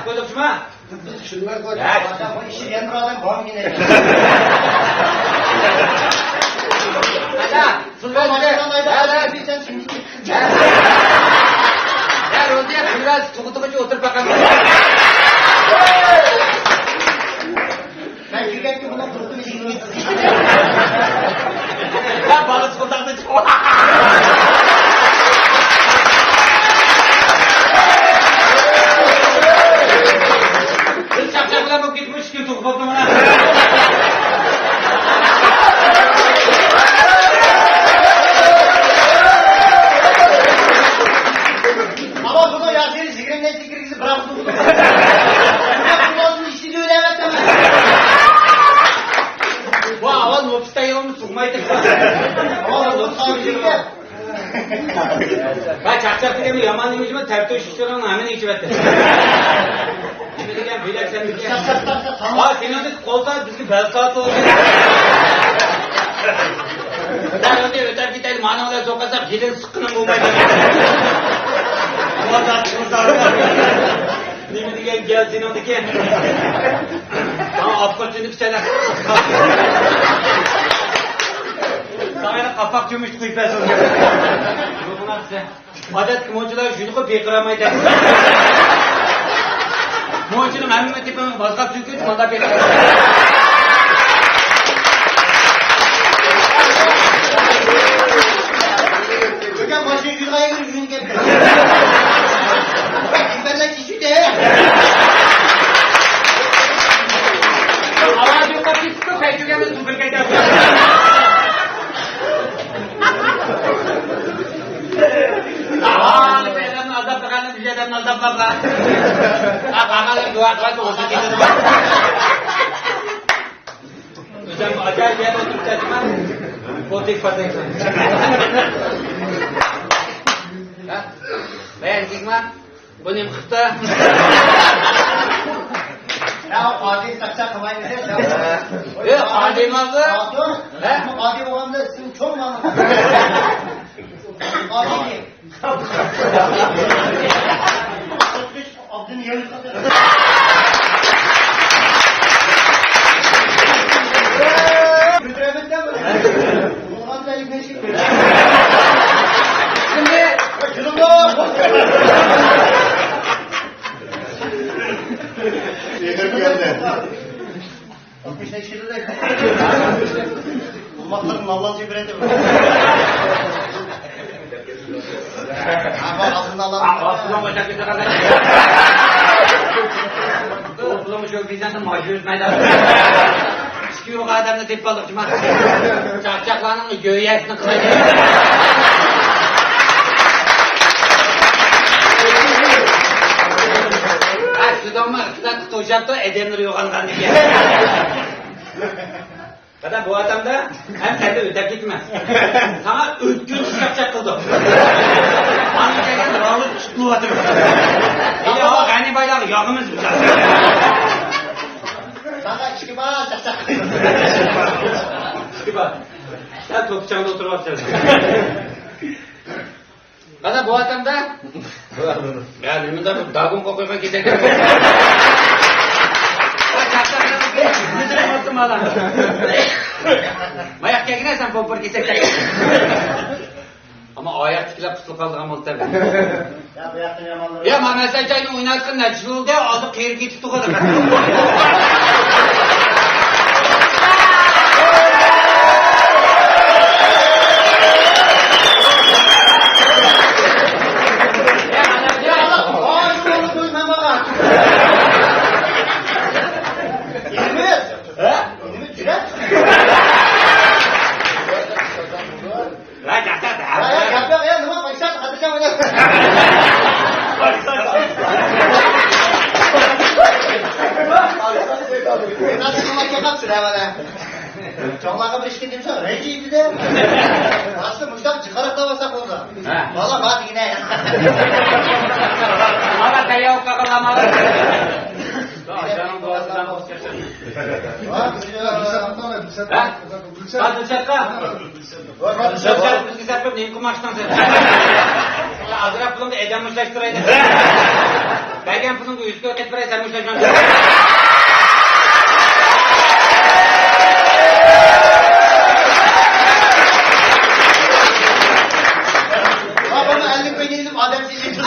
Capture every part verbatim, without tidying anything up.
قويدۇقچىما؟ بىز چۈشىنمەي قويدۇق. ھە. ئىشى يەنە بىر ئادەم بارمىكىن؟ ھە، ھە. يا، روزىيە، بىراز تۇغۇتىغىچە ئولتۇرۇپ باقايلى. مەن كىرگەنكى بۇنىڭ تۇغۇتىنى يېگىن. يا، بالىسى قۇلداقتىن چىقىپ. بىز چاقچاق بىلەن بولۇپ كېتىپ، ئۈچ كۈن تۇغۇپ بولدى مانا. ئاۋا، بۇنىڭ ياشلىرى يىگىرمە نەچچە كىرگۈزۈپ، بىراق تۇغدى. بۇ ئىشنى ئۆيلەۋەتتىم. بۇ ئاۋۋال نوپۇس تەييارلىمىسى تۇغمايدۇ. ئاۋۋال نوپۇس تەييارلىمىسى. ۋە چاقچاق دېگەن يامان نېمە، تەر تۆشۈكلىرىڭنىڭ ھەممىنى ئېچىۋەتتى. نېمە دېگەن بۆلەك سەن دېگەن. ھا، سېنىڭدەك قولدا بىزگە بەل سائەت بولدى. دەررۇدى ئۆتەپ كېتەيلى، مانا ئۇلار زوقاساپ يېلىن سىققىنىم بولمايدۇ. نېمە دېگەن گەل سېنىڭدىكى. ساڭا ئاپقۇرتىنى پىچايلاپ. ساڭا يەنە قاپاق چۆمۈچ قۇيۇپ بەرسۇن. ئادەتتە مونچىلار يۈنىقى بېقىرالمايدۇ. مونچىنىڭ ھەممە تېپىڭ بازغاپ چۈنكى ماندا بېقىرالمايدۇ. ئۇكام، ماشىنا يۈرگەن يۈرگەن. بىبەرلەر چېچىدى. ئاۋازى يوقاپ كېتىپتۇ، پەيتۇگەمنى سۇ بىر كەيتەپ. ئاۋازى بىر ئادەمنى ئازابلىغاننى بىر ئادەمنى ئازابلاپ. ھا، قالغانلار دۇئا قىلىپ ئوزۇپ كېتىدۇ. ئۆزۈم ئاجايىپ يەردە ئولتۇرۇپ كەتتىم. بولدى، پاتايسان. ھە؟ بەيەندىڭىزمۇ؟ بۇ نېمە قىپتۇ؟ يا، قاضى چاقچاق قىلمايمىز. يا، قاضى ماڭا. ھە؟ قاضى بولغاندا ئىسمى چوڭ ماڭا. قاضى. ئابدۇنى يەۋېلىپ قالدى. كۆتۈرەمەن دە بۇنى. بولغاندا ئىگىلىشىپ. كىمنى؟ جۇنۇبلۇق. ئېغىر كەلدى. ئاتمىش نەچچە كىلودەك. ئوماقلىرىم ناللانچە بېرەتتى. ئاما ئالدىن ئالام. ئا، ئالدىن ئالام. ئوتلۇمۇ شۇ بىزدىن ماجۇز مەيدان. ئىككى يوق ئادەمنى دەپ باقماقچىمەن. چاقچاقلارنىڭ گۆيەسىنى قىلايلى. ھە، شۇنداقمۇ ئىقتىسادقا توشاپتۇ، ئادەملىرى يوغانغاندىكىن. قادا بۇ ئاتامدا ھەم سەندە ئۆتەپ كېتىمەن. ساڭا ئۆتكۈنچى چاقچاق قىلدۇق. مانا كەلگەن راۋۇز تۇتۇلۇۋاتىمىز. ھېلى ھاۋا غەنى بايلارغا ياغىمىز بۇ چاقچاق. ساڭا ئىككى بار چاقچاق قىلدۇق. ئىككى بار. سەن توپىچاڭدا ئولتۇرۇۋاتىسەن. قادا بۇ ئاتامدا؟ يا، نېمىدا بۇ داگون قوقۇيغان كېسەك. ماياق كەلگىنە سەن پوپۇر كېسەك. ئەمما ئاياقتىكىلەر قۇتۇلۇپ قالىدىغان بولدى تەبىئىي. يا، بۇ ياقتىن يامانلىرى. يا، مانا سەن جاينى ئويناتقىن نەچچە يىل بولدى، ھازىر قېرىپ كېتىپتۇ. ۋە، گەپ يوق، يا، نېمە، پاكىستان خاتىرجەم ئويناپ. چوڭلارغا بىر ئىش كېتىمسەن، رەنجىيدۇ-دە. ئاستى مۇشتاق جىقاراق دەۋاتساق بولىدۇ. ھە. بالا بار دېگىنە. مانا تەييار قىلغانلار. ھە؟ ھە؟ ھە، دىلشاتقا. دىلشات، بىزگە سەپلەپ نېمە قىلماقچىسەن سەن؟ ئازراق پۇلۇڭنى ئەدەم مۇشتلاشتۇرايلى. بەرگەن پۇلۇڭنى ئۆزگە كەتمەي سەن مۇشتلاشماڭ. ئادەمسىز.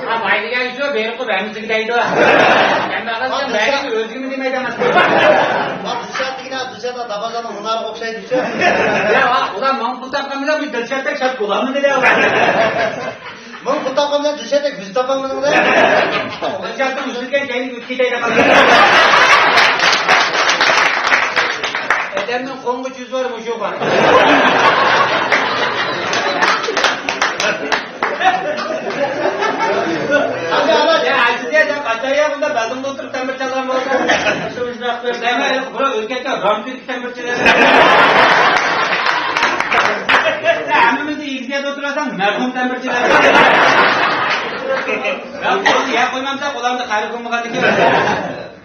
ھا، باي دېگەن شۇ، بېرىپ قويۇپ ھەممىسىگە دەيدۇ. ئەمما ئەمما ئۆزگىمۇ دېمەيدۇ ئەمەس. دىلشاتتىكىنە، دىلشات دابازاننىڭ ھۈنەرىگە ئوخشايدۇ. يا، ئۇلار ماڭا پۇل تاپقان بىلەن بىر دىلشاتتەك شاد بولامدۇ دەيدۇ. ماڭا پۇل تاپقان بىلەن دىلشاتتەك بىز تاپالمىدىڭ دە. دىلشاتتىن ئۈزۈلگەن كەينىگە ئۆتۈپ كېتەي دەپ. ئادەمنىڭ قوڭغۇچ يۈزى بار مۇشۇ بار. يا ئەزىز يا، قاچان يا بۇندا بەزمە ئولتۇرۇپ تەمبۇر چالغان بولسا. شۇ ئىشنى قىلىپ دەيمەن، بۇرا ئۆتكەنكەن رامكۈن تەمبۇرچىلار. ھەممىمىزنى ئېگىز يەردە ئولتۇرۇۋەتسەڭ، مەرھۇم تەمبۇرچىلار. يا قولنى يەپ قويمامسەن، قولۇمدا قەرز بولمىغاندىكىن.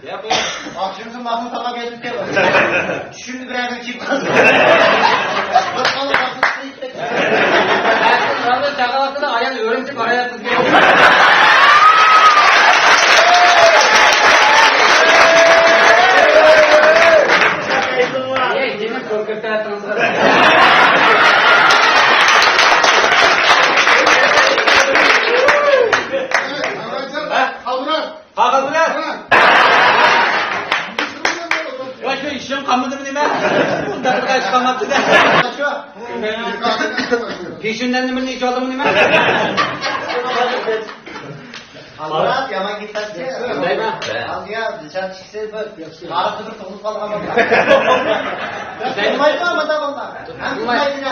يا قوي. ئاخشىمىسى ماخسۇس تاقا كەتتىكەن. چۈشۈمدە بىرەرگە چىپ قالدى. بىر قالىپ ماخسۇس چىپ كەتتى. چاقىلىقىدا ئايال ئۆرۈمچى باراياتىدىكەن. ئەي، جېنىم، كۆرۈپ كەتتىڭىز. ھە؟ قالدۇرۇڭ. قاغىلىنى. ۋاي، شۇ ئىشىڭ قالمىدىمۇ نېمە؟ ئۇنداق بىر ئىش قالماپتۇ-دە. شۇ. پېشىندىن نېمىنى ئىچىۋالدىڭمۇ نېمە؟ قالدۇرۇڭ، يامان گېپەتتى. شۇندايمۇ؟ ھازىر يا، دىلشات ئىككىسى بىر ئارىدا بىر تۇغۇلۇپ قالغان بولغان. بىلمەيدۇ، ئامادا بولغان. ھەم بىلمەيدۇ، نە؟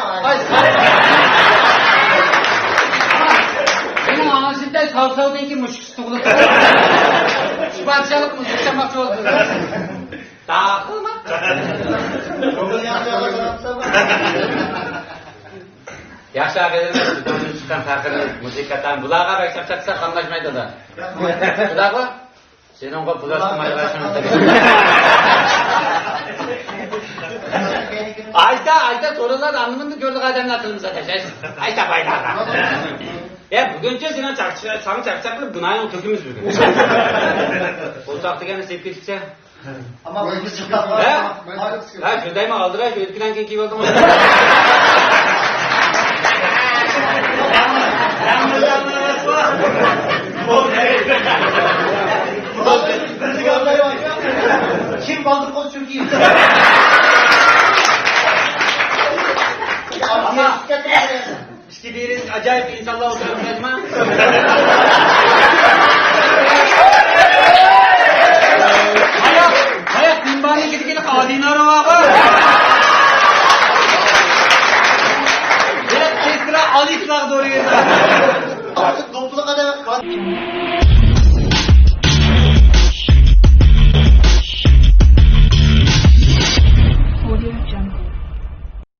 مېنىڭ ئاڭلىشىمچە، ساۋ-ساۋدىن كېيىن مۇشۇ تۇغۇلۇپ. شۇ پادىشاھلىق مۇزىكا چالماقچى بولدى. تاقىلما. ياخشى ئاغىنىمىز، بۇ چىققان پەخىرلىك مۇزىكا تام. بۇلارغا بەك چاقچاقسا قاملاشمايدۇ دا. شۇنداقمۇ؟ سېنىڭغۇ بۇلار مايغا شۇنى. ئايتا، ئايتا، سورۇنلار ئاندىمۇندىن كۆردۇق ئادەملەر تىلىمىزدا تەشەش. ئايتا بايلارغا. يا، بۈگۈنچە سېنىڭ چاقچاق، ساڭا چاقچاق قىلىپ گۇناھىڭنى تۆكىمىز بۈگۈن. قورساق دېگەننى سېلىپ كېتىپسەن. ئەمما بىز چىقتۇق. ھە؟ ھە، شۇندايمۇ ئالدىراش ئۆتكىنىڭ كېيىن كىيىۋالدىڭ. كىم بالدۇر قوز چۈنكى. ئەمما ئىچكى دېرىزە ئاجايىپ ئىنسانلار ئولتۇرۇپ مەجمە. ھايات، ھايات، مۇنبارنىڭ كېتىكىنى قادىنار بارغۇ. ھايات، تېز تۇرا، ئالىي تۇراغ دورىغا. دوپپىلىق ئادەم.